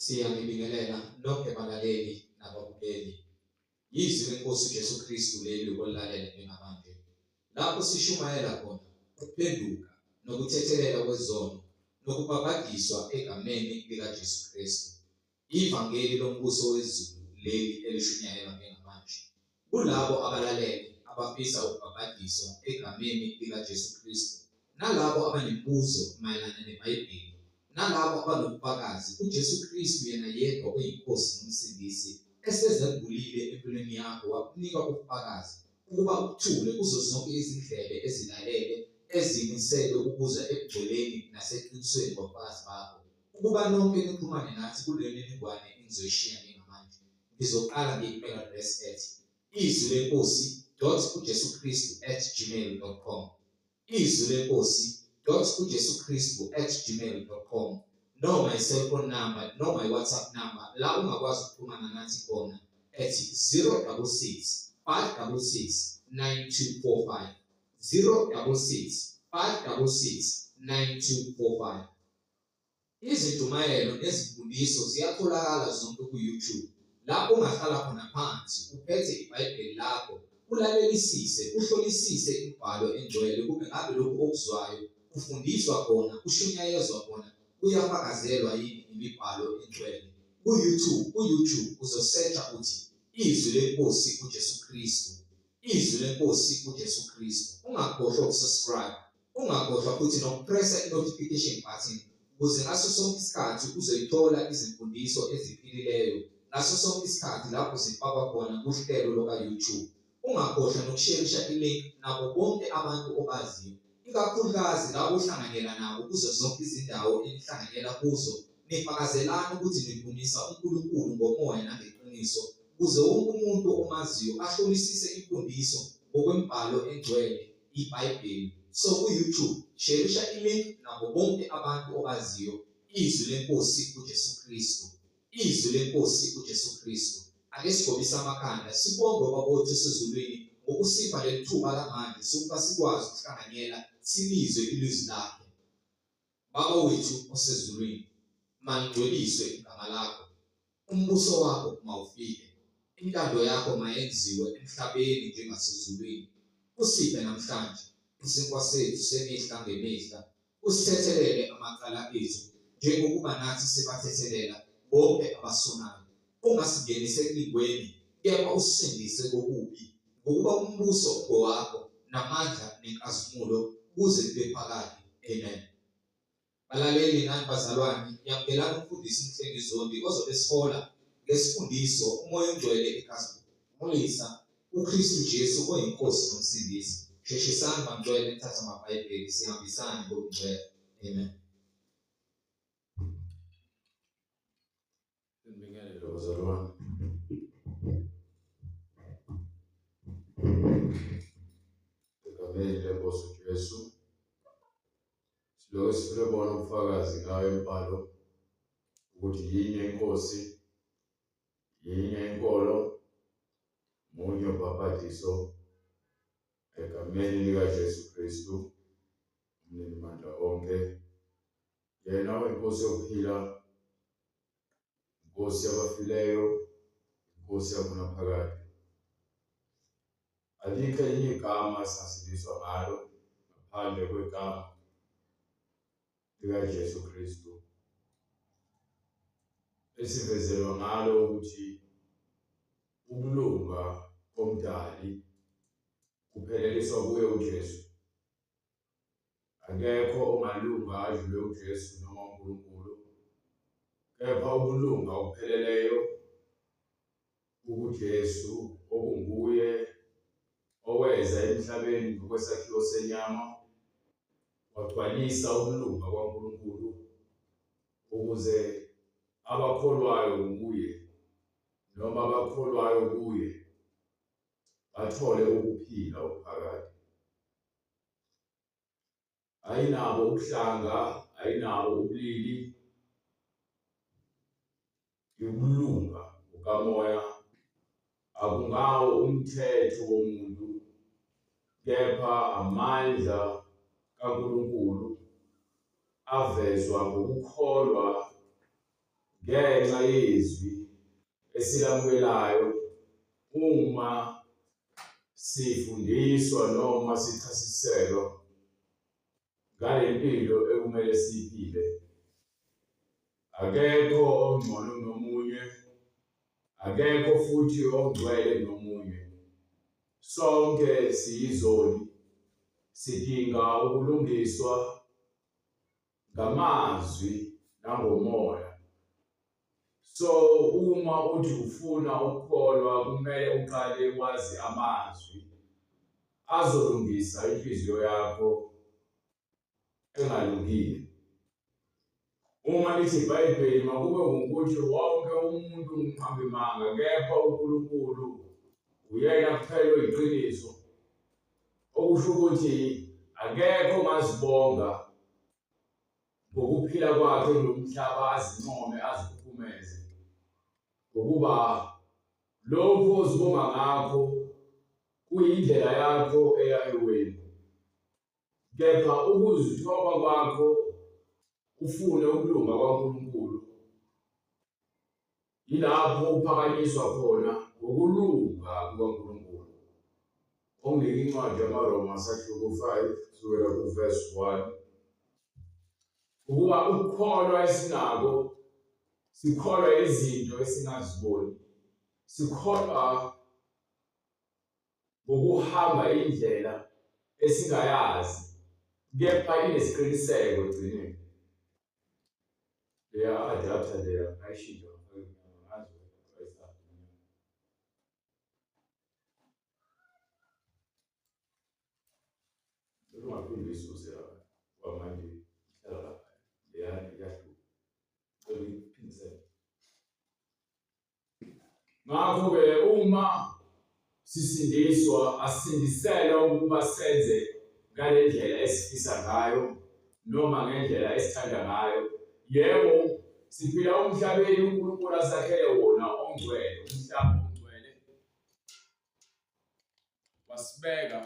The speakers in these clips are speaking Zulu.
Siyanibingelela nonke balaleli nababukeli. Yizwi leNkosi uJesu Kristu leli ukolilalela njengamanje. Lapho sishumayela khona ukuphenduka nokuthethelela kwezono nokubhabhadiswa egameni likaJesu Kristu. Ivangeli lombuso wezulu leli elishunyayelwa njengamanje. Kulabo abalalele abafisa ukubhabhadiswa egameni likaJesu Kristu nalabo abanemibuzo mayelana neBhayibheli nalabo abanobufakazi kuJesu Kristu yena yedwa oyiNkosi noMsindisi esezembulile empilweni yakho wakunika ubufakazi ukuba ubuthule kuzo zonke izindlebe ezilalele ezimisele ukuza ebugcweleni naseqinisweni ngobufakazi bakho ukuba nonke nixhumane nathi kule mininingwane engizoyishiya njengamanje. Ngizoqala nge-email address ethi izwi lenkosi dot ujesu kristu at gmail dot com, izwi lenkosi dot ujesu kristu at gmail dot com, noma i-cellphone number noma i-WhatsApp number la ungakwazi ukuxhumana nathi khona ethi 066 566 9245, 066 566 9245. Izintshumayelo nezimfundiso ziyatholakala zonke ku-YouTube, lapho ungahlala khona phansi uphethe iBhayibheli lakho, ulalelisise, uhlolisise imibhalo engcwele kube ngabe lokhu okuzwayo kufundiswa khona, kushunyayezwa khona, kuyafakazelwa yini imibhalo engcwele. Ku-YouTube, ku-YouTube uzosearcha uthi Izwi leNkosi uJesu Kristu, Izwi leNkosi uJesu Kristu. Ungakhohlwa ukusubscribe. Ungakhohlwa futhi nokupressa i-notification button ukuze ngaso sonke isikhathi uzoyithola izimfundiso eziphilileyo ngaso sonke isikhathi lapho zifakwa khona kuhlelo luka-YouTube. Ungakhohlwa nokusherisha i-link nabo bonke abantu obaziyo, ikakhulukazi labo ohlanganyela nabo kuzo zonke izindawo enihlanganyela kuzo, nifakazelana ukuthi nidumisa uNkulunkulu ngomoya nangeqiniso, ukuze wonke umuntu omaziyo ahlolisise imfundiso ngokwemibhalo engcwele. iBhayibheli. So ku-YouTube sherisha i-link nabo bonke abantu obaziyo izwi leNkosi uJesu Kristu. Izwi leNkosi uJesu Kristu. Ake sigobise amakhanda sibonge uBaba wethu osezulwini ngokusipha leli thuba lamanje sokuba sikwazi ukuhlanganyela silizwe ilizwi lakhe. Baba wethu osezulwini, malingcweliswe igama lakho. Umbuso wakho mawufike. Intando yakho mayenziwe emhlabeni njengasezulwini. Usiphe namhlanje isinkwa sethu semihla ngemihla. Usithethelele amacala ethu njengokuba nathi sibathethelela bonke abasonayo. Ungasingenisi ekulingweni, kepha usisindise kokubi. Ngokuba umbuso ungowakho, namandla nenkazimulo, kuze kube phakade. Amen. Balaleli nani bazalwane, yamukelani umfundisi uMhlengi Zondi ozobe esihola ngesifundiso uMoya oNgcwele ekhazimulisa uKristu Jesu oyiNkosi noMsindisi. Sheshisani bangcwele nithathe amaBhayibheli sihambisane ngobungcwele. Amen. Nibingelele bazalwane. Egameni leNkosi uJesu. Silokhu sifuna bona ubufakazi ngayo imibhalo ukuthi yinye inkosi, yinye inkolo, munye ubhapathiso egameni likaJesu Kristu umninimandla onke. Yena oyinkosi yokuphila Nkosi yabafileyo, Nkosi yakunaphakade. Alikho elinye igama esingasindiswa ngalo ngaphandle kwegama likaJesu Kristu esivezelwa ngalo ukuthi ukulunga komdali kupheleliswa kuye uJesu. Akekho ongalunga adlule uJesu noma uNkulunkulu, kepha ukulunga okupheleleyo kukuJesu okunguye oweza emhlabeni ngokwesakhiwo senyama wagcwalisa ukulunga kwaNkulunkulu ukuze abakholwayo nguye noma abakholwayo kuye bathole ukuphila okuphakade. Ayinabo ubuhlanga, ayinabo ubulili, ukulunga kukamoya akungawo umthetho womuntu kepha amandla kaNkulunkulu avezwa ngokukholwa Ngenxa yezwi esilamukelayo uma sifundiswa noma sichasiselwa ngale mpilo ekumele siyiphile. Akekho ongcono kunomunye, akekho futhi ongcwele kunomunye. Sonke siyizoni, sidinga ukulungiswa ngamazwi nangomoya. So uma uthi ufuna ukukholwa kumele uqale wazi amazwi azolungisa inhliziyo yakho engalungile. Uma lithi iBhayibheli makube ngukuthi wonke umuntu ungumqambimanga kepha uNkulunkulu uyena kuphela oyiqiniso okusho ukuthi akekho ongazibonga ngokuphila kwakhe kulo mhlaba azincome azikhukhumeze ngokuba lokhu ozibonga ngakho kuyindlela yakho eya eweni kepha ukuzithoba kwakho ufune ukulunga kwaNkulunkulu yilapho uphakanyiswa khona ngokulunga kukaNkulunkulu. Onginike incwadi yamaRoma sahluko 5 kusukela kuvesi 1 ukuba ukukholwa esinako sikholwa izinto esingaziboni sikholwa ngokuhamba indlela esingayazi kepha inesiqiniseko ekugcineni. Leya adapter leya ngayishintsha ngazi ungaphinde uyisuse lapha ngoba manje ihlala lapha leya iyahluka cela uyiphindisele. Ngakho-ke uma sisindiswa asisindiselwa ukuba senze ngale ndlela esifisa ngayo noma ngendlela esithanda ngayo. Yebo, siphila umhlabeni uNkulunkulu asakhele wona ongcwele, umhlaba ongcwele wasibeka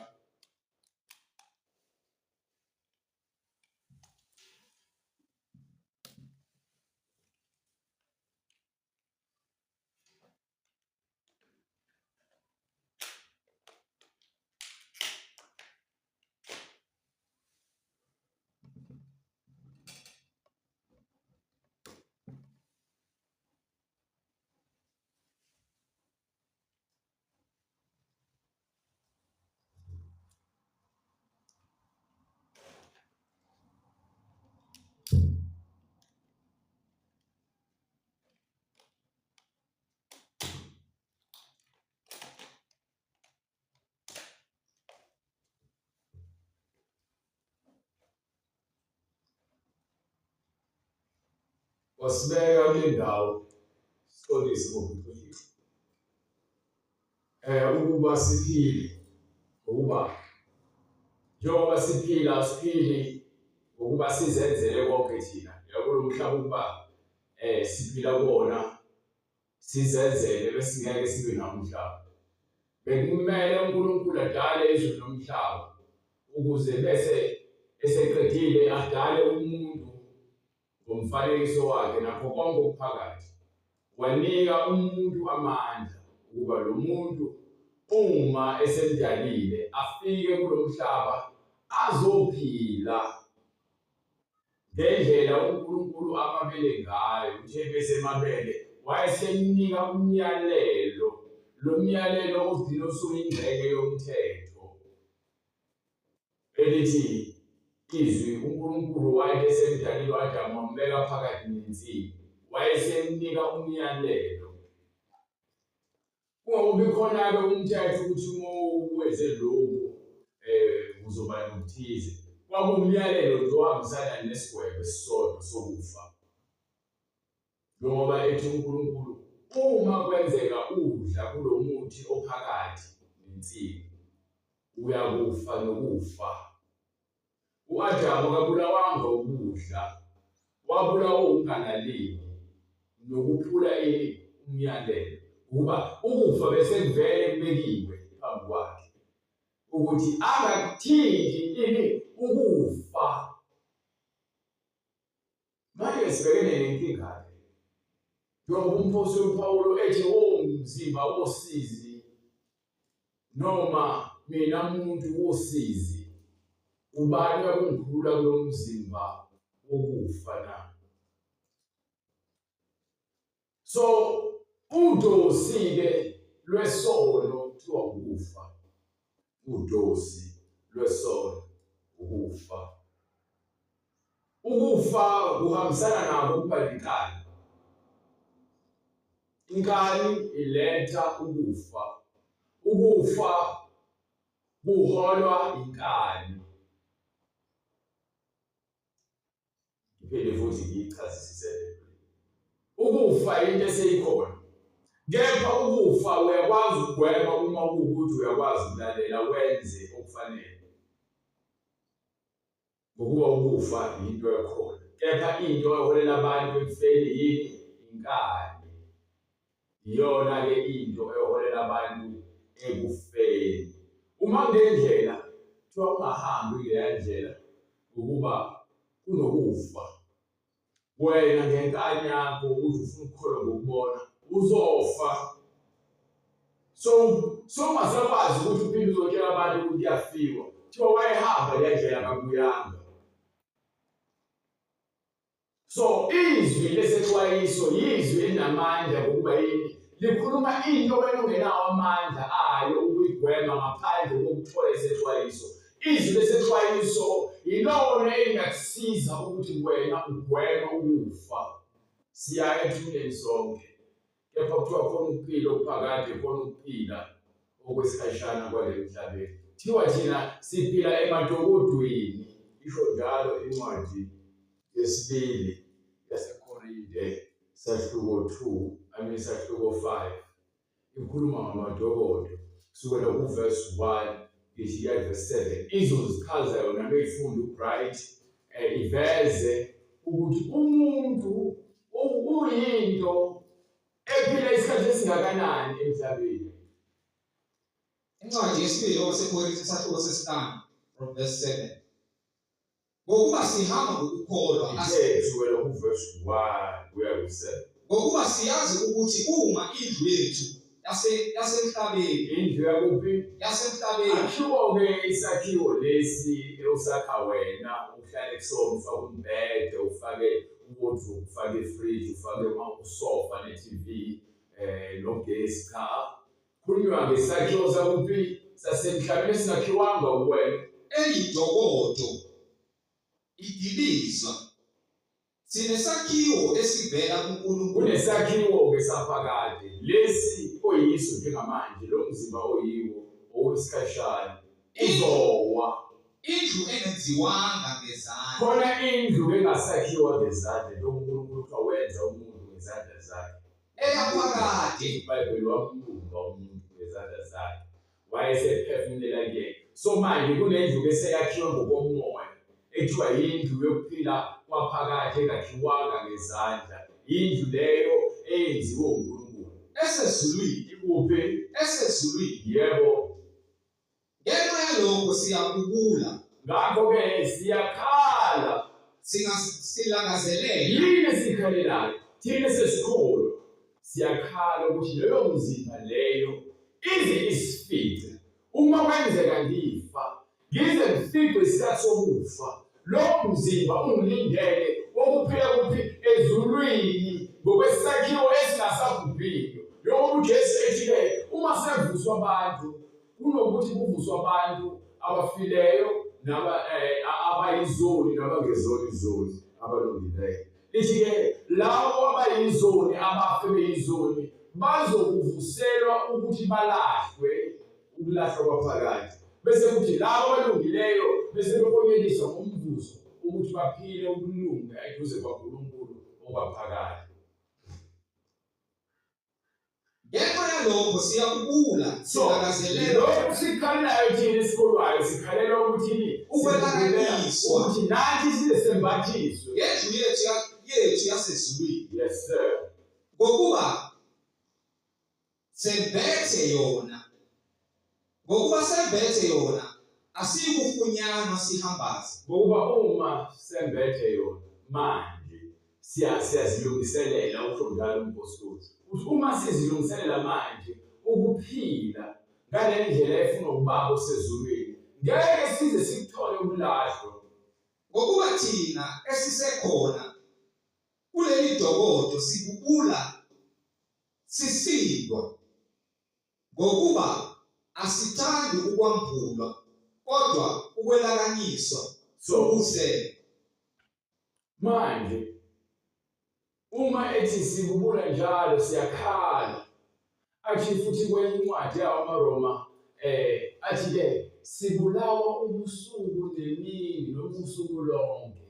Wasibeka kule ndawo sixolise ngobuqili ukuba siphile ngokuba njengoba siphila siphili ngokuba sizenzele konke thina yabo lo mhlaba ukuba siphila kuwona sizenzele besingeke sibe nawo umhlaba. Bekumele uNkulunkulu adale izulu nomhlaba ukuze bese eseqedile adale umuntu ngomfanekiso wakhe nakho konke okuphakathi. Wanika umuntu amandla ukuba lo muntu uma esemdalile afike kulo mhlaba azophila ngendlela uNkulunkulu amabele ngayo. Uthe besemabele wayesemnika umyalelo, lo myalelo ogcina usuyingxenye yomthetho elithi izwi uNkulunkulu wayesemdalile u-Adamu wambeka phakathi nensimu wayesemnika umyalelo. Kungakubi khona-ke umthetho ukuthi uma wenze lokhu uzoba nokuthize. Kwakuwumyalelo nje ohambisana nesigwebo esisodwa sokufa. Njengoba ethi uNkulunkulu uma kwenzeka udla kulo muthi ophakathi nensimu uyakufa nokufa. U-Adamu akabulawanga ukudla, wabulawa ukungalaleli nokuphula umyalelo, ngokuba ukufa bese kuvele kubekiwe phambi kwakhe ukuthi angakuthinti ini ukufa. Manje sibhekene nenkinga-ke. Njengoba umphostoli uPawulu ethi womzimba wosizi noma mina muntu wosizi ubani uyakungikhulula kulo mzimba wokufa na? So udosi-ke lwesono kuthiwa ukufa. Udosi lwesono ukufa. Ukufa kuhambisana nako ukuba nenkani. Inkani iletha ukufa. Ukufa kuholwa inkani. Ngiphinde futhi ngiyichazisise le nto. Ukufa into eseyikhona. Kepha ukufa uyakwazi ukugwema uma kuwukuthi uyakwazi ukulalela wenze okufanele. Ngokuba ukufa yinto ekhona. Kepha into eholela abantu ekufeni yini? Inkani. Iyona-ke into eholela abantu ekufeni. Uma kunendlela, kuthiwa ungahambi kuleya ndlela ngokuba kunokufa. Wena ngenkani yakho uthi ufuna ukukholwa ngokubona, uzofa. So so ungasakwazi ukuthi uphinde uzotshela abantu ukuthi kuyafiwa. Kuthiwa wayehamba leya ndlela akabuyanga. So izwi lesexwayiso yizwi elinamandla ngokuba yini? Likhuluma into wena ongenawo amandla ayo ukuyigwema ngaphandle kokuthola isexwayiso. Izwi lesexwayiso yilona elingakusiza ukuthi wena ugweme ukufa. Siya ethuneni sonke. Kepha kuthiwa khona ukuphila okuphakade, khona ukuphila okwesikhashana kwale mhlabeni. Kuthiwa thina siphila emadokodweni, isho njalo incwadi yesibili yaseKorinte sahluko 2, I mean sahluko 5. Ikhuluma ngamadokodo kusukela kuverse 1 ngisho iya verse 7. Izozichaza yona meyifunda uBright iveze ukuthi umuntu uyinto ephila isikhathi esingakanani emhlabeni. Incwadi yesibili yabaseKorinte isahluko sesihlanu from verse 7. Ngokuba sihamba ngokukholwa Ithe kusukela kuverse 1 kuya ku-7. Ngokuba siyazi ukuthi uma indlu yethu yase yasemhlabeni Indlu yakuphi? yasemhlabeni Akushiwo-ke isakhiwo lesi osakha wena uhlale kusona ufake umbhede ufake uwodrobe ufake ifriji ufake usofa ne-TV nogesi cha khulunywa ngesakhiwo sakuphi sasemhlabeni esingakhiwanga uwena eyidokodo idilizwa Sinesakhiwo esivela kuNkulunkulu. Kunesakhiwo-ke saphakade, lesi oyiso njengamanje, lo mzimba oyiwo owesikhashana, uzowa. Indlu engenziwanga ngezandla. Khona indlu engasakhiwa ngezandla, njengoba uNkulunkulu kuthiwa wenza umuntu ngezandla zakhe. Eyaphakade. IBhayibheli wambumba umuntu ngezandla zakhe. Wayesephefumulela kuyena. So manje kunendlu ke seyakhiwe ngokomoya ekuthiwa yindlu yokuphila kwaphakade engakhiwanga ngezandla. Yindlu leyo eyenziwe uNkulunkulu. Esezulwini. Ikuphi? Esezulwini. Yebo. Ngenxa yalokho siyabubula. Ngakho-ke siyakhala. Silangazelele. Yini esikhalelayo? Thina sesikhulu siyakhala ukuthi leyo mzimba leyo ize isifice. Uma kwenzeka ngifa, ngize ngificwe isikhathi sokufa, lowo mzimba ungilindele wokuphila kuphi ezulwini ngokwesakhiwo esingasabhubhiyo. Njengoba uJesu ethi-ke uma sekuvuswa abantu kunokuthi kuvuswe abantu abafileyo naba abayizoni nabangezona izoni abalungileyo. Lithi-ke labo abayizoni abafe beyizoni bazokuvuselwa ukuthi balahlwe ukulahlwa kwaphakade bese kuthi labo abalungileyo bese bekonyeliswa ngomvuzo ukuthi baphile ukulunga eduze kwaNkulunkulu okwaphakade. Ngenxa yalokho siyakubula silangazelela. Lokhu sikhalelayo thina esikholwayo sikhalela ukuthi ukwelakaniswa ukuthi nathi size sembathiswe ngendlu yethu yasezulwini. Yes sir. Ngokuba sembethe yona ngokuba sembethe yona asiyikufunyanwa sihambaze. Ngokuba uma sembethe yona manje. Siyazilungiselela, usho njalo umpostoli. Uthi uma sizilungiselela manje ukuphila ngale ndlela efunwa uBaba osezulwini, ngeke size sikuthole ukulahlwa. Ngokuba thina esisekhona kuleli dokodo sibubula sisindwa, ngokuba asithandi ukwambulwa kodwa ukwelakanyiswa, So ukuze manje uma ethi sibubula njalo siyakhala, athi futhi kwenye incwadi yamaRoma athi ke sibulawa ubusuku nemini noma usuku lonke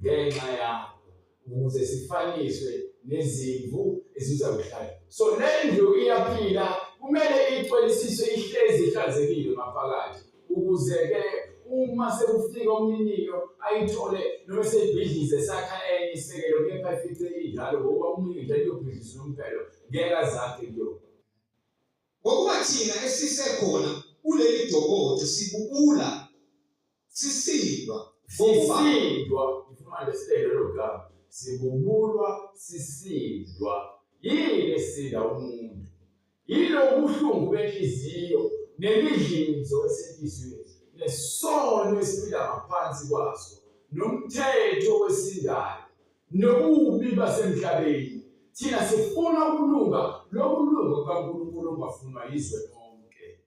ngenxa yakho, ukuze sifaniswe nezimvu eziza kuhlala. So le ndlu iyaphila, kumele icwelisiswe ihlezi ihlanzekile ngaphakathi, ukuze ke uma sekufika umniniyo ayithole noma eseyibhidlize sakha enye isekelo, kepha ifice injalo, ngokuba umnini nje uyobhidliza umphelo ngeke azakhe kuyona. Ngokuba thina esisekhona kuleli dokodo sibubula sisindwa, ngokuba sisindwa. Ngifuna understand lelo gama, sibubulwa sisindwa. Yini esinda umuntu? Yilobuhlungu benhliziyo nemidlinzo esenhliziyweni nesono esiphila ngaphansi kwaso nomthetho wesindayo nobubi basemhlabeni. Thina sifuna ukulunga, lokulunga kukaNkulunkulu okungafunwa yizwe lonke.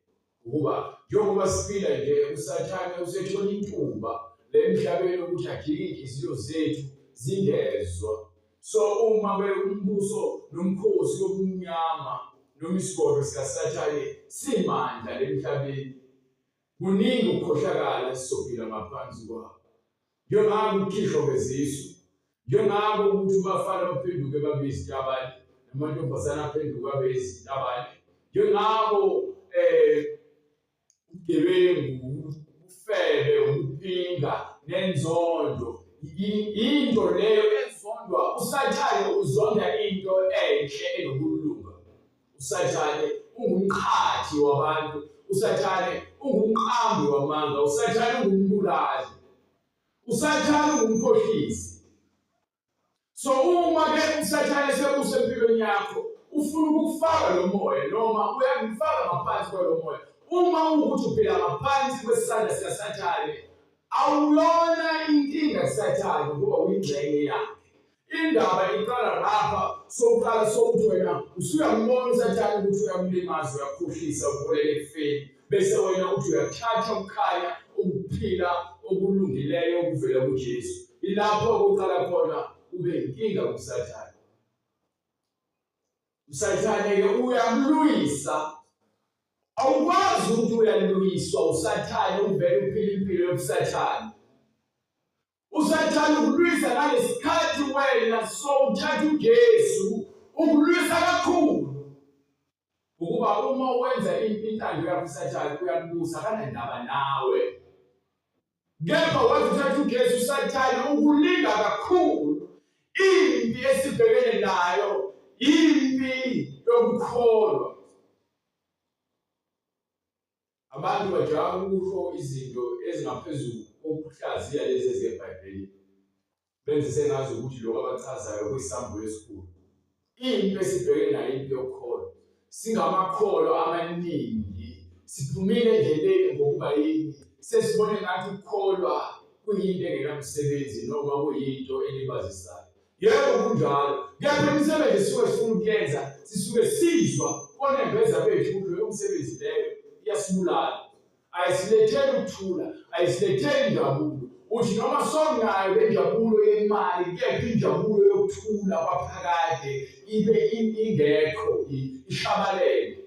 Ukuba njengoba siphila nje, uSathane usethola intuba le emhlabeni ukuthi ajike iy'nhliziyo zethu zingezwa. So uma ke umbuso nomkhosi wobumnyama noma isigodlo sikaSathane simandla le emhlabeni, kuningi ukukhohlakala esizophila ngaphansi kwakho. Njengako ukukhishwa kwezisu, njengako ukuthi abafana baphenduke babe izitabane namantombazane aphenduke abe izitabane, njengako ubugebengu, ubufebe, ukuphinga nenzondo. Into leyo ezondwa uSathane, uzonda into enhle enokulunga. USathane ungumqhathi wabantu, uSathane ungumqambi wamanga, uSathane ungumbulali, uSathane ungumkhohlisi. So uma ke uSathane sebusa empilweni yakho, ufuna ukukufaka lo moya noma uyakufaka ngaphansi kwalo moya. Uma uwukuthi uphila ngaphansi kwesandla sikaSathane, awuyona inkinga kuSathane ngoba uyingxenye yakhe. Indaba iqala lapha, soqala sokuthi wena usuyambona uSathane ukuthi uyakulimaza, uyakukhohlisa, uholela ekufeni, bese wena uthi uyathatha ukukhanya ukuphila okulungileyo okuvela kuJesu. Ilapho okuqala khona ube inkinga kuSathane. USathane-ke uyakulwisa, awukwazi ukuthi uyalwiswa uSathane uvele uphile impilo yobusathane. Usathane ukulwisa ngalesikhathi wena sowuthatha uJesu, ukulwisa kakhulu. Ukuba uma wenza intando yakho uSathane uyakubusa, akanandaba nawe. Kepha wathi uthatha uJesu, uSathane ukulinga kakhulu. Impi esibhekene nayo impi yokukholwa. Abantu bajaha ukusho izinto ezingaphezulu kokuhlaziya lezi eziseBhayibhelini, benze sengazi ukuthi lokho abachazayo kuyisambulo esikhulu. Impi esibhekene nayo impi yokukholwa. Singamakholwa amaningi siphumile endleleni ngokuba yini? Sesibone ngathi ukukholwa kuyinto engenamsebenzi noma kuyinto elibazisayo. Yebo kunjalo. Kepha imisebenzi esisuke sifuna ukuyenza sisuke sizwa konembeza bethu ukuthi leyo msebenzi leyo iyasibulala. Ayisiletheli ukuthula, ayisiletheli injabulo. Uthi noma sonayo le njabulo yemali kepha injabulo yokuthula kwaphakade ibe ingekho, ishabalele.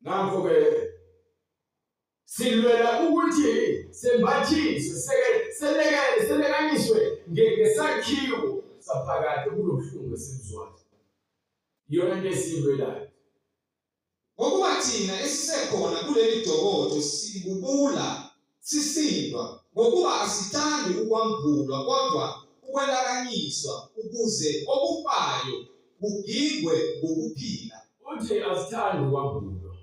Ngakho-ke silwela ukuthi sembathiswe, selekele, selekaniswe ngesakhiwo saphakade kulobuhlungu esibuzwayo. Iyona into esiyilwelayo. Ngokuba thina esisekhona kuleli dokodo sibubula sisindwa, ngokuba asithandi ukwambulwa kodwa ukwelakanyiswa, ukuze okufayo kugingwe ngokuphila. Uthi asithandi ukwambulwa.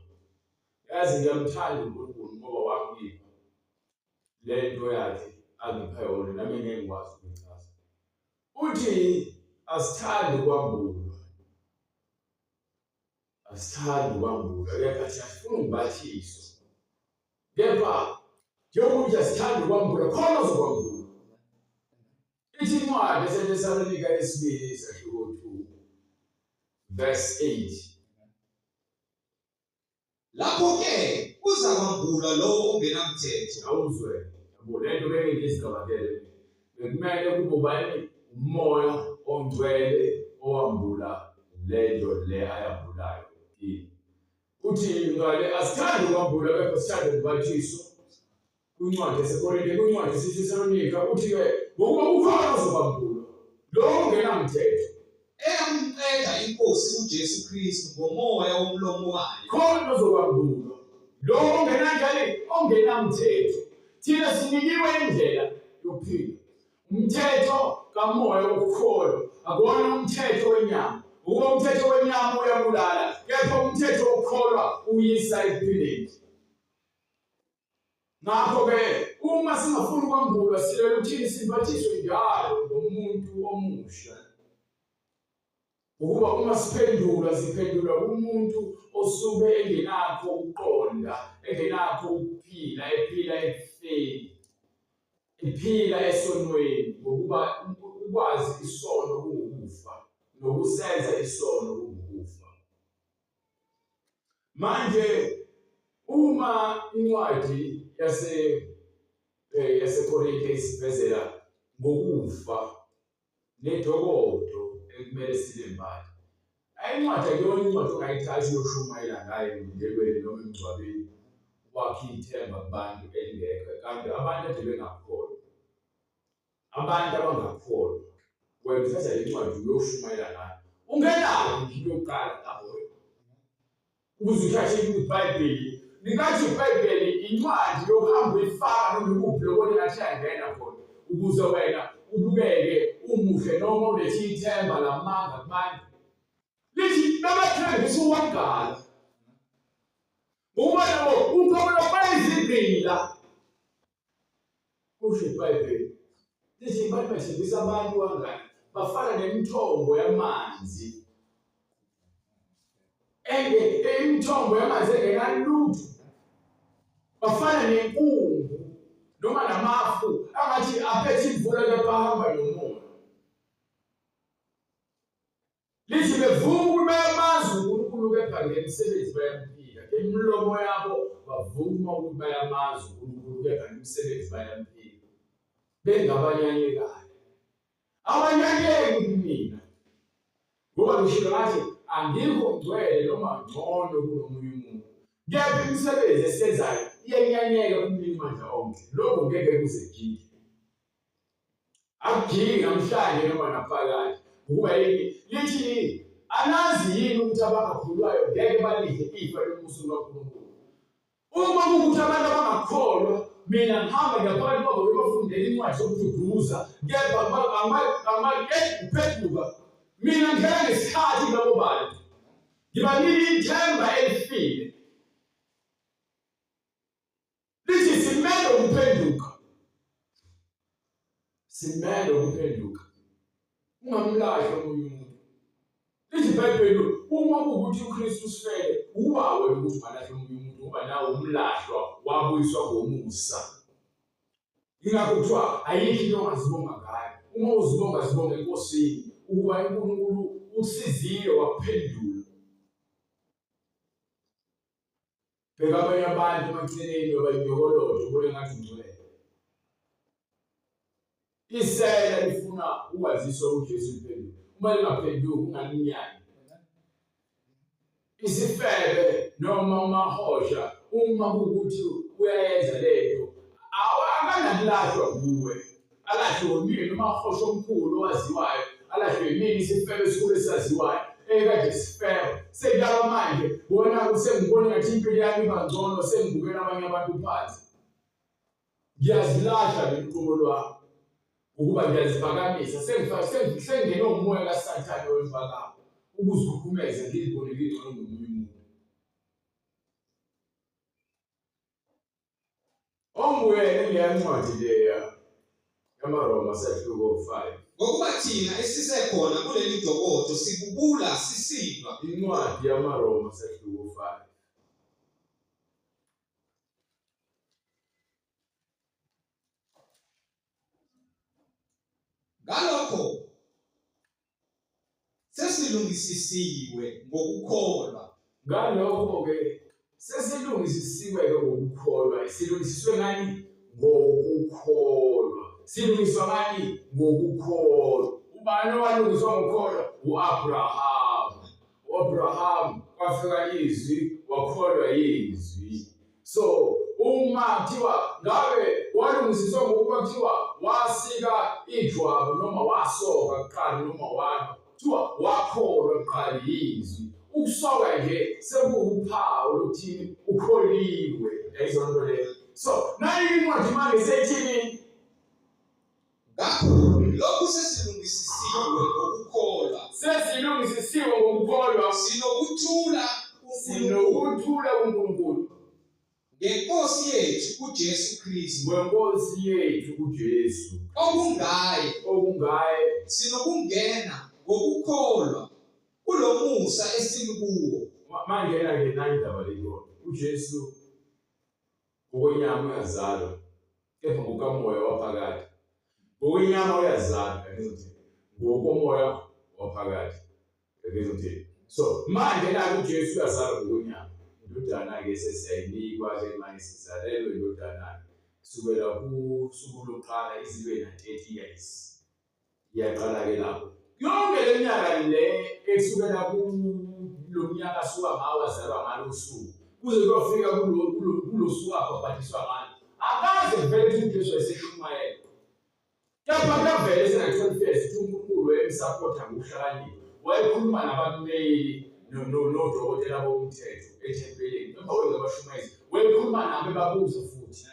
Yazi ngiyamthanda uNkulunkulu ngoba wangipha le nto yakhe angipha yona, nami ngeke ngikwazi ukuyichaza. Uthi asithandi ukwambulwa, asithandi ukwambulwa, kepha thina sifuna ukubathiswa. Kepha njengoba uthi asithandi ukwambulwa, khona ozokwambulwa. Ithi incwadi eseTesalonika yesibili isahluko 2 verse 8. Lapho-ke kuzakwambulwa lowo ongenamthetho. Awuzwe, yabo le nto beke ngizicabangele. Bekumele kube ubani umoya ongcwele owambula le nto le ayambulayo kimi. Uthi ngale asithandi ukwambula kepha sithanda ukubathiswa. Kwincwadi yaseKorinte, kwincwadi yaseThesalonika uthi-ke ngokuba kukhona ozokwambulwa lowo ongenamthetho. Eyamqeda iNkosi uJesu Kristu ngomoya womlomo wayo. Khona ozokwambulwa lowo ongenanjani ongenamthetho. Thina sinikiwe indlela yokuphila. Umthetho kamoya wokukholwa akuwona umthetho wenyama. Ukuba umthetho wenyama uyabulala, kepha umthetho wokukholwa uyisa ekuphileni. Ngakho-ke uma singafuni ukwambulwa silwela ukuthini simbathiswe njalo ngomuntu omusha. Ukuba uma siphendula siphendula kumuntu osuke engenakho ukuqonda, engenakho ukuphila, ephila ekufeni, ephila esonweni, ngokuba ukwazi isono kuwukufa nokusenza isono kuwukufa. Manje uma incwadi yase yaseKorinte isivezela ngokufa nedokodo ekumele silembathe. Ayincwadi akuyona incwadi ongayithatha uyoshumayela ngayo emndenweni noma emngcwabeni wakhe ithemba kubantu elingekho kanti abantu ade bengakholwa. Abantu abangakholwa wena uthatha le ncwadi uyoshumayela ngayo ungenaphi nje into yokuqala lapho wena ukuze uthathe ibhayibheli nikathi ibhayibheli incwadi yokuhamba uyifaka noma ikuphi lobona engathi iyangena khona ukuze wena ubukeke umuhle noma ulethe ithemba lamanga kubantu lithi babethembisa uwagala ngokuba nabo uqobo bayizigqila Kusho iBhayibheli. Lithi abantu bathembisa abantu kangaka bafana nemithombo yamanzi. Enge imithombo yamanzi engenalutho. Bafana nenkungu noma namafu angathi aphethe imvula kepha ahamba nomoya. Lithi bevuma ukuthi bayamazi uNkulunkulu kepha ngemisebenzi bayamphika. Ngemilomo yabo bavuma ukuthi bayamazi uNkulunkulu kepha ngemisebenzi bayamphika. Bengabanyanyekayo. Abanyanyeki kumina. Ngoba ngishilo ngathi angikho ngcwele noma ngcono kunomunye umuntu. Kepha imisebenzi esiyenzayo iyenyanyeka kumninimandla onke. Lokho ngeke kuze kugide. Akujiki namhlanje noma naphakade. Ngokuba yini? Lithi anazi yini ukuthi abangakholwayo ngeke balidle ifa lombuso kaNkulunkulu. Uma kuwukuthi abantu abangakholwa mina ngihamba ngiyaphakathi kwabo ngiyobafundela incwadi zokududuza kepha uphenduka mina ngingena ngesikhathi kulabo bantu ngibanika ithemba elifile Lithi simele ukuphenduka. Simele ukuphenduka. Ungamlahli omunye umuntu. Lithi iBhayibheli uma kuwukuthi uKristu usifele, uba wena ukuthi ungalahla omunye umuntu ngoba nawe umlahlwa wabuyiswa ngomusa. Ingakho kuthiwa ayikho into ongazibonga ngayo. Uma uzibonga zibonga eNkosini ukuba uNkulunkulu usizile wakuphendula. Bheka abanye abantu emaceleni babanyokolotho ubone ngathi ungcwele. Isela lifuna ukwaziswa uJesu liphenduke. Uma lingaphenduki ungalinyanya. Isifebe noma umahosha uma kuwukuthi uyayenza lento akanakulahlwa kuwe. Alahlwe yimina umahosha omkhulu owaziwayo, alahlwe yimina isifebe esikhulu esaziwayo ekade sifeba. Sekuyaba manje bona sengibona ngathi impilo yami iba ngcono sengibukela abanye abantu phansi. Ngiyazilahla mina uqobo lwami ukuba ngiyaziphakamisa sengingene umoya kaSathane wempakamo ukuzikhukhumeza ngizibone ngingcono ngomunye umuntu. Ongibuyele kuleya ncwadi leya yamaRoma sahluko 5. Ngokuba thina esisekhona kuleli dokodo sibubula sisindwa. Incwadi yamaRoma sehluko 5. Ngalokho sesilungisisiwe ngokukholwa. Ngalokho-ke sesilungisisiwe-ke ngokukholwa. Silungisiswe ngani? Ngokukholwa. Silungiswa ngani? Ngokukholwa. Ubani owalungiswa ngokukholwa? U-Abrahama. U-Abraham kwafika izwi wakholwa yizwi. So uma kuthiwa ngabe walungisiswa ngokuba kuthiwa wasika ijwabu noma wasoka kuqala noma wani kuthiwa wakholwa kuqala yizwi. Ukusoka nje sekuwuphawu lokuthini ukholiwe. Yayizona nto leyo. So nayi incwadi manje seyithini? Ngakho lokhu sesilungisisiwe ngokukholwa. Sesilungisisiwe ngokukholwa. Sinokuthula Sinokuthula kuNkulunkulu. Ngenkosi yethu uJesu Kristu. Ngenkosi yethu uJesu. Okungaye. Okungaye. Sinokungena ngokukholwa kulomusa esimi kuwo. Mangena ke nayi indaba leyo. UJesu Ngokwenyama uyazalwa, kepha ngokukamoya waphakade. Ngokwenyama uyazalwa, ngizothi ngokomoya waphakade. Ngizothi so manje la uJesu uyazalwa ngokwenyama. Indodana-ke sesiyayinikwa-ke manje sizalelwe indodana-ke kusukela kusuku lokuqala izibe na-30 years. Iyaqala-ke lapho yonke le minyaka le esukela kulo mnyaka asuka ngawo azalwa ngalo usuku kuze kuyofika kulo suku abhabhadiswa ngalo akaze kuvele ukuthi uJesu wayeseshumayela kepha kuyavela esena-12 years ukuthi uNkulunkulu wayemsapotha ngokuhlakanipha wayekhuluma nabammeli nodokotela bomthetho ethempelini emva kwezabashumayezi wayekhuluma nabo ebabuza futhi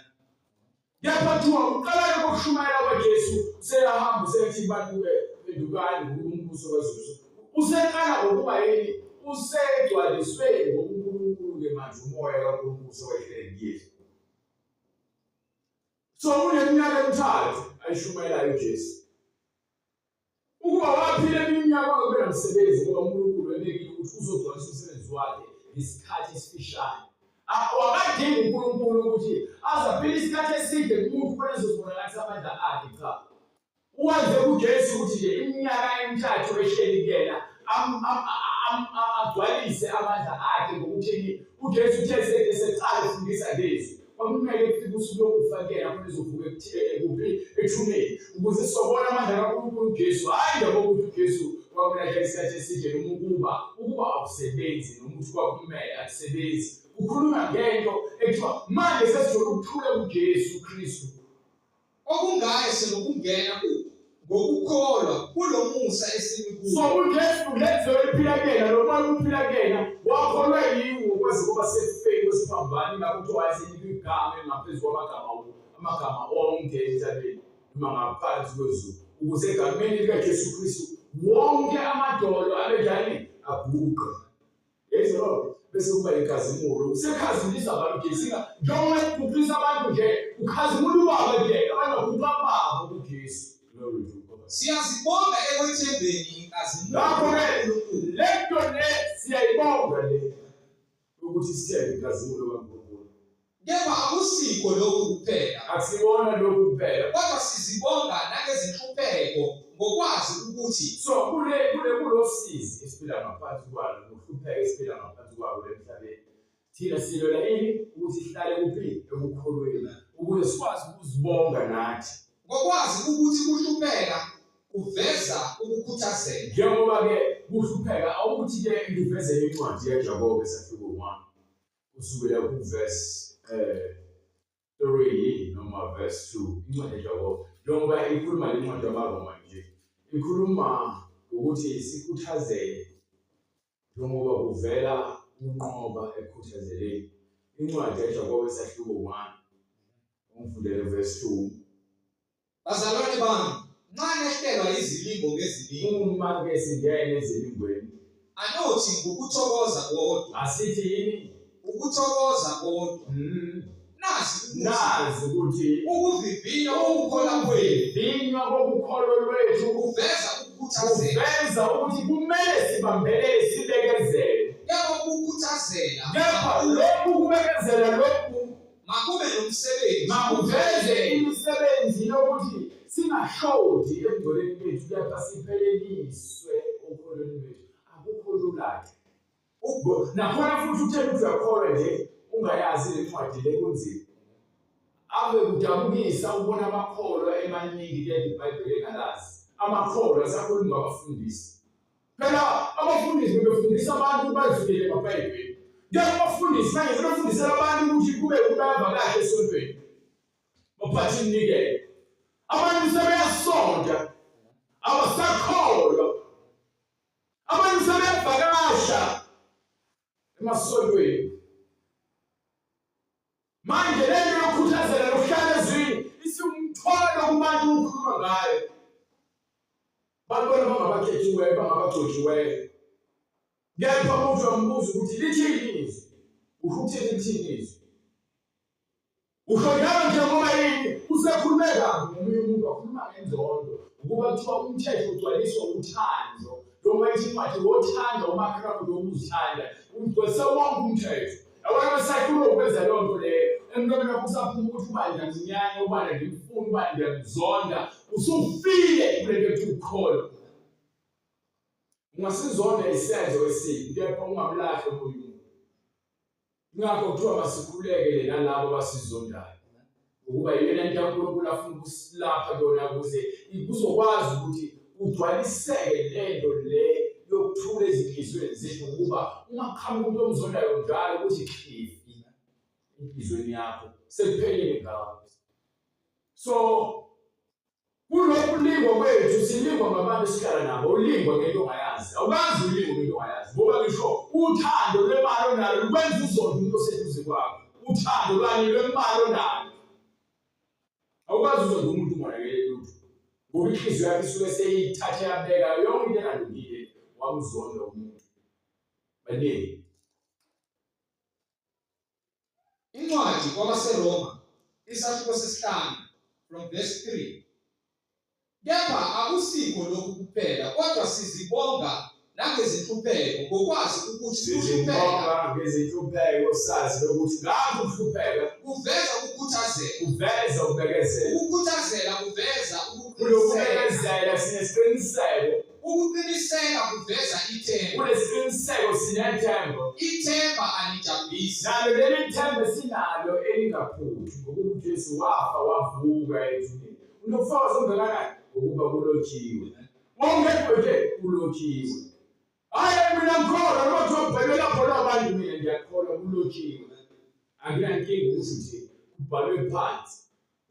Kepha kuthiwa ukuqala kokushumayela kwaJesu useyahamba usethi kubantu-ke phendukani ngokuba umbuso wezulu useqala ngokuba yini usegcwaliswe ngobuNkulunkulu-ke manje umoya kaNkulunkulu sewehlele kuyena. So kuneminyaka emithathu ayishumayelayo uJesu. Ukuba waphila eminye iminyaka kwakube namsebenzi ngoba uNkulunkulu ebekile ukuthi uzogcwalisa umsebenzi wakhe ngesikhathi esifishane. Wakadinga uNkulunkulu ukuthi aze aphile isikhathi eside kumuntu khona ezozibonakalisa amandla akhe cha. Wenze kuJesu ukuthi nje iminyaka emithathu ehleli kuyena agcwalise amandla akhe ngokuthini uJesu uthe eseqala efundisa ngezwi Kwakumele kufike usuku lokufa kuyena khona ezovuka kuphi ethuneni ukuze sizobona amandla kaNkulunkulu uJesu hhayi nje ngokuthi uJesu kwakumele isikhathi eside noma ukuba ukuba awusebenzi noma ukuthi kwakumele akusebenzi kukhulunywa ngento ekuthiwa manje sesithola ukuthula kuJesu Kristu Okungaye sinokungena ngokukholwa kulomusa esimi kuwo. So uJesu lezwe eliphila kuyena lo moya uphila kuyena wakholwa yiwo kwaze kuba sekufeni kwesiphambano ingakho kuthiwa wayesenikwa igama elingaphezu kwamagama amagama onke emhlabeni noma ngaphansi kwezulu ukuze egameni likaJesu Kristu wonke amadolo abe njani aguqe Yezwa bese kuba inkazimulo. Usekhazimulisa abantu Jesu. Njengoba ekuguqisa abantu nje, ukhazimula ubaba nje, abantu baguqa babo kuJesu. Glory to God. Siyazibonga ekwethembeni inkazimulo Ngakho-ke le nto le siyayibonga le ukuthi sithembe inkazimulo kaNkulunkulu. Kepha akusikho lokhu kuphela. Akusikona lokhu kuphela. Kodwa sizibonga nangezinhlupheko ngokwazi ukuthi. So kule kule kulosizi esiphila ngaphansi kwalo nokuhlupheka esiphila ngaphansi kwako emhlabeni. Thina silwela ini ukuthi sihlale kuphi ekukholweni ukuze sikwazi ukuzibonga nathi. Ngokwazi ukuthi kuhlupheka kuveza ukukhuthazeka. Njengoba ke kuhlupheka awukuthi ke ngivezele incwadi yaJakobe sahluko 1. kusukela ku-verse 3 noma verse 2 incwadi yaJakobe njengoba ikhuluma le ncwadi yamaRoma nje ikhuluma ngokuthi sikhuthazele njengoba kuvela ukunqoba ekukhuthazeleni incwadi yaJakobe sahluko 1 ungifundele verse 2 Bazalwane bami, nxa nehlelwa yizilingo ngezilingo, Uma ke singena ezilingweni, anothi ngukuthokoza kodwa, asithi yini? Ukuthokoza kodwa. Nazi ukuthi ukuvivinywa kokukholwa kwethu, vinywa kokukholwa lwethu kuveza ukukhuthazela. Kuveza ukuthi kumele sibambelele, sibekezele. Kepha ukukhuthazela, kepha lokhu kubekezela lokhu makube nomsebenzi, makuveze imisebenzi yokuthi singashodi ebungcweleni bethu, kepha sipheleliswe okholweni lwethu. Akukho lula-ke. Nakhona futhi utheni ukuthi uyakholwa nje ungayazi le ncwadi le, kunzima. Ave kudabukisa ukubona amakholwa emaningi kepha iBhayibheli engalazi. Amakholwa asakhuluma ngabafundisi. Phela abafundisi bebefundisa abantu bazifikele emaBhayibheli. Kepha abafundisi manje sebefundisela abantu ukuthi kube bayavakasha esontweni. Baphathe iminikelo. Abantu sebeyasonta, abasakholwa. Abantu sebeyavakasha emasontweni. Manje le nto yokukhuthazela nokuhlala ezwini isiwumthwalo kubantu ukukhuluma ngayo. Abantu bona bangabakhethiweyo, bangabagcotshiweyo. Kepha umuntu uyambuza ukuthi lithini izwi? Usho ukuthini lithini izwi? Usho njalo nje ngoba yini? Usekhulume kabi ngomunye umuntu, wakhuluma ngenzondo. Ukuba kuthiwa umthetho ugcwaliswa uthando. Njengoba ithi incwadi wothanda umakhelwane wakho njengoba uzithanda, ugcwalise wonke umthetho. Yabona besakhuluma ukwenza leyo nto leyo, emlomeni wakho usaphuma ukuthi ubani ngiyamnyanya, ubani angimfuni, ubani ngiyamzonda. Usufile kule nto ethi ukukholwa. Ungasizonda isenzo esibi, kepha ungamlahli omunye umuntu. Ingakho kuthiwa masikhulekele nalabo abasizondayo, ukuba iyona nto kaNkulunkulu afuna ukusilapha kuyona, ukuze kuzokwazi ukuthi kugcwaliseke le nto le yokuthula ezinhliziyweni zethu, ukuba uma kuqhamuka umuntu omzondayo njalo ukuthi khifi enhliziyweni yakho, sekuphelile ngawo. So kulokhu kulingwa kwethu silingwa ngabantu esihlala nabo. Ulingwa ngento ongayazi, awukazi ulingwe ngento ongayazi, ngoba ngisho uthando lwemali onalo lukwenza uzonde umuntu oseduze kwakho. Uthando lwani lwemali onalo, awukwazi uzonde umuntu ungonakele lutho, ngoba inhliziyo yakho isuke seyithathe yabeka yonke into engalungile, wamzonda umuntu. Baningi. Incwadi kwabaseRoma isahluko sesihlanu from verse 3. Kepha akusikho lokhu kuphela, kodwa sizibonga nangezinhlupheko, ngokwazi ukuthi ukuhlupheka, Sizibonga ngezinhlupheko, sazi ukuthi ngakho ukuhlupheka kuveza ukukhuthazela, kuveza ukubekezela, ukukhuthazela kuveza ukuqiniseka, kulokubekezela sinesiqiniseko, ukuqiniseka kuveza ithemba, kulesiqiniseko sinethemba, ithemba alijabulisi. Nalo leli themba esinalo elingaphuthi, ngokuba uJesu wafa wavuka ethuneni. Unobufakazi obungakanani? Ngokuba kulotshiwe. Wonke nje kulotshiwe. Hhayi mina ngikholwa noma kuthiwa kubhalwe lapho labantu, mina ngiyakholwa kulotshiwe. Anginankinga ukuthi nje kubhalwe phansi.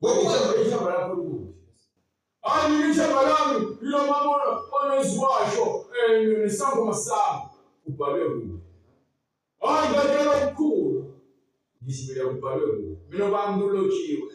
Ngokuba ithemba lakho likuphi? Hhayi mina ithemba lami yilo mama oneziwasho nesangoma sami, kubhalwe kuphi? Hhayi ngiyakutshela okukhulu, ngithi mina kubhalwe kuphi? Mina kwami kulotshiwe.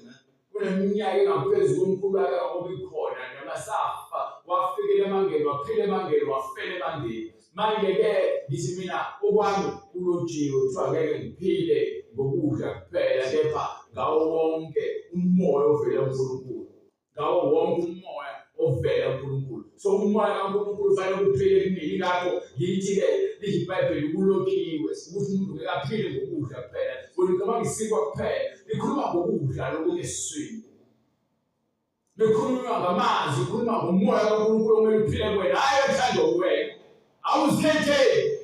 Kuneminyaka engaphezu komkhulu wakhe obikhona, noma safa wafikela emangeni, waphila emangeni, wafela emangeni. Manje-ke ngithi mina okwami kulotshiwe, kuthiwa ngeke ngiphile ngokudla kuphela, kepha ngawo wonke umoya ovela kuNkulunkulu, ngawo wonke umoya ovela kuNkulunkulu. So umoya kaNkulunkulu ufanele kuphile kumina. Ingakho ngithi-ke lithi iBhayibheli kulotshiwe ukuthi umuntu ngeke aphile ngokudla kuphela, kodwa icabanga isinkwa kuphela. Likhuluma ngokudla lokungesiswini, likhulunywa ngamazwi, likhuluma ngomoya kaNkulunkulu okumele uphile kuwena, hhayi othandwa uwena. Awuzikhetheli.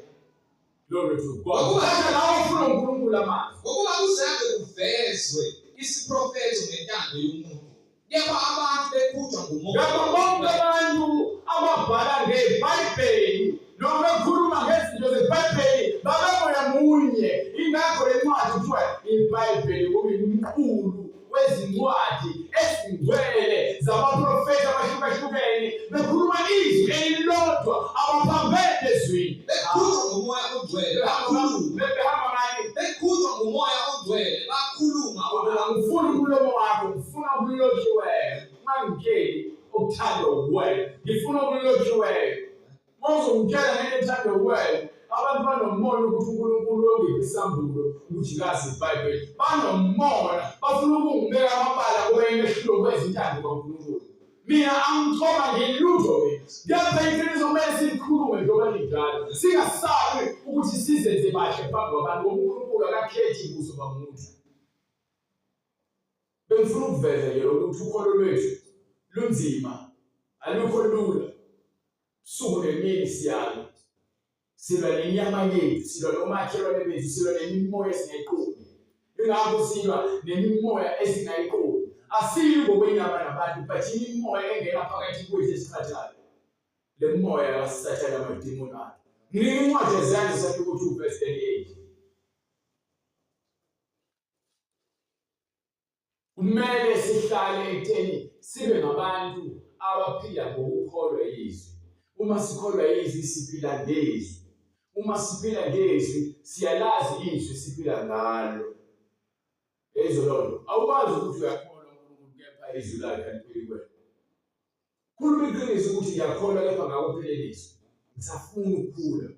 Glory to God. Ngokuba lawo ufuna uNkulunkulu amazwi. Ngokuba kuzange kuvezwe isiprofetho ngentando yomuntu, kepha abantu bekhutshwa ngumoya. Ngakho bonke abantu ababhala ngeBhayibheli noma bekhuluma ngezinto zeBhayibheli babemoya munye. Ingakho le ncwadi kuthiwa iBhayibheli kuyimqulu wezincwadi ezingcwele zabaprofethi abahlukahlukene, bekhuluma izwi elilodwa, abaphambene ezwini. Bekhutshwa ngumoya ongcwele bakhuluma. Behamba ngani? Bekhutshwa ngumoya ongcwele bakhuluma. Angifuni umlomo wakho, ngifuna okulotshiweyo. Ungangitsheli okuthandwa uwena, ngifuna okulotshiweyo. Uma uzongitshela ngento ethandwa uwena, abantu banomona. ukuthi uNkulunkulu ongiphe isambulo ukuthi ngazi iBhayibheli. Banomona, bafuna ukungibeka amabala ngoba imehlulo kwezintando kaNkulunkulu. Mina angichoma ngelutho mina. Kepha iqiniso kumele silikhulume njengoba linjalo. Singasabi ukuthi sizenze bahle phambi kwabantu ngoba uNkulunkulu akakhethi buso bamuntu. Bengifuna ukuveza nje ukuthi ukholo lwethu lunzima, alukho lula. Suku nemini siyalwa. Silwa nenyama yethu, silwa nomakhelwane bethu, silwa nemimoya esingayiqondi. Ingakho silwa nemimoya esingayiqondi. Asili ngokwenyama nabantu, but imimoya engena phakathi kwethu esiqhathayo. Le moya kaSathane amadimoni akhe. Nginika incwadi yeZenzo isahluko 2 verse 38. Kumele sihlale ekutheni sibe ngabantu abaphila ngokukholwa izwi. Uma sikholwa izwi siphila ngezwi. Uma siphila ngezwi siyalazi izwi siphila ngalo. Yezwa loo nto. Awukwazi ukuthi uyakholwa uNkulunkulu kepha izwi lakhe aliphili kuwena. Khuluma iqiniso ukuthi ngiyakholwa kepha ngakuphelelisa. Ngisafuna ukukhula.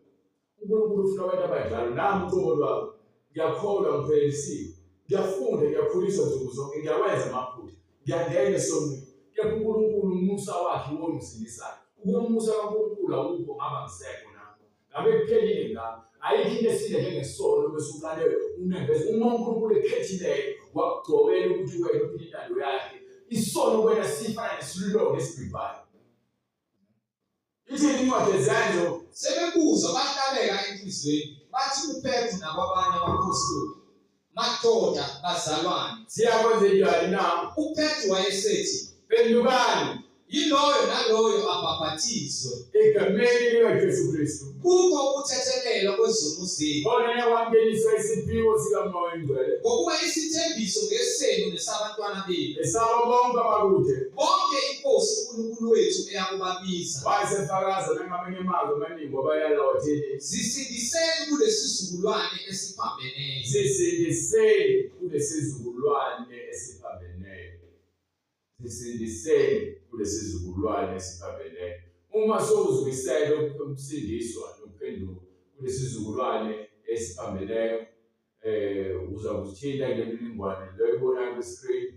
uNkulunkulu ufuna abantu abanjalo. Nami uqobo lwami ngiyakholwa ngiphelelisiwe. Ngiyafunda, ngiyakhuliswa nsuku zonke, ngiyawenza amaphutha. Ngiyangena esonweni. Kepha uNkulunkulu umusa wakhe iwona ungisindisayo. Ukuba umusa kaNkulunkulu awukho ngaba ngisekho nami. Ngabe kuphelile ngami. Ayikho into esile njengesono bese uqale unembeza. Uma uNkulunkulu ekhethileyo wakugcobela ukuthi wena uphile intando yakhe, isono kuwena sifana nesilonda esibhibhayo. Ithini incwadi yeZenzo? Sebekuzwa bahlabeka enhliziyweni, bathi kuPetru nakwabanye abaphostoli, Madoda, bazalwane, Siyakwenzenjani na? uPetru wayesethi, Phendukani yiloyo naloyo abhaphathizwe egameni likaJesu Kristu, kukho ukuthethelelwa kwezono zenu, khona niyakwamukeliswa isiphiwo sikaMoya oNgcwele, ngokuba isithembiso ngesenu nesabantwana benu, esabo bonke abakude. bonke iNkosi uNkulunkulu wethu eyakubabiza. Wayesefakaza nangamanye amazwi amaningi wabayala wathini? Zisindiseni kulesizukulwane esiphambeneyo. Zisindiseni kulesizukulwane esiphambeneyo. Zisindiseni kulesizukulwane esiphambeneyo. Uma sowuzimisele ukusindiswa nokuphenduka kulesizukulwane esiphambeneyo, uza kuzithinta kule mininingwane leyo oyibonayo kwi-screen.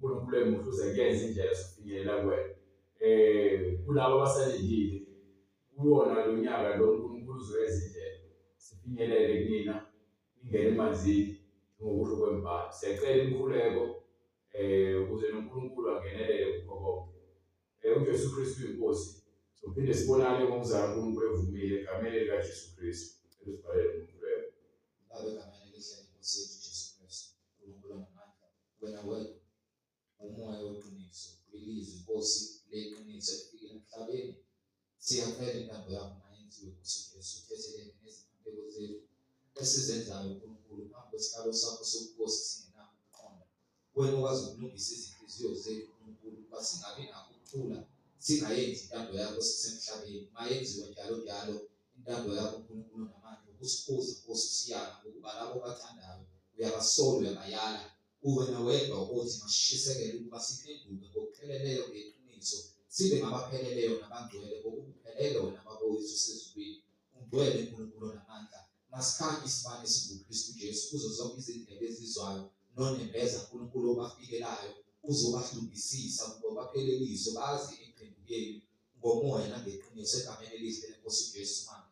uNkulunkulu emuhle uze kuyenza indlela sokufinyelela kuwena. Kulabo abasalindile kuwona lo nyaka lo uNkulunkulu uzoyenza indlela sifinyelele kunina ningene emanzini ngokusho kwembhalo. Siyacela imikhuleko ukuze noNkulunkulu angenelele kukho konke. UJesu Kristu uyiNkosi. Sophinde sibonane ngokuzala uNkulunkulu evumile egameni likaJesu Kristu. Cela usibhalele umkhuleko. Baba egameni elihle lenkosi yethu Jesu Kristu, uNkulunkulu onamandla, wena wedwa umoya weqiniso, ilizwi Nkosi leqiniso elifikile emhlabeni. Siyacela intando yakho mayenziwe Nkosi Jesu, uthethelele neziphambeko zethu esizenzayo uNkulunkulu phambi kwesihlalo sakho sobukhosi singenakho ukuqonda. Wena okwazi ukulungisa izinhliziyo zethu uNkulunkulu, ukuba singabi nakho ukuthula singayenzi intando yakho sisemhlabeni. Mayenziwe njalo njalo intando yakho uNkulunkulu onamandla, ukusikhuza Nkosi usiyala, ngokuba labo obathandayo uyabasola uyabayala. Uwena wedwa othi masishisekele ukuba siphenduke ngokupheleleyo ngeqiniso, sibe ngabapheleleyo nabangcwele ngokukuphelele wena Baba wethu osezulwini. Ungcwele uNkulunkulu onamandla. Masikhanye isibane esinguKristu Jesu kuzo zonke izindlebe ezizwayo nonembeza uNkulunkulu obafikelayo uzobahlungisisa ukuba bapheleliswe bazi ekuphendukeni ngomoya nangeqiniso egameni elihle lenkosi uJesu. Amen.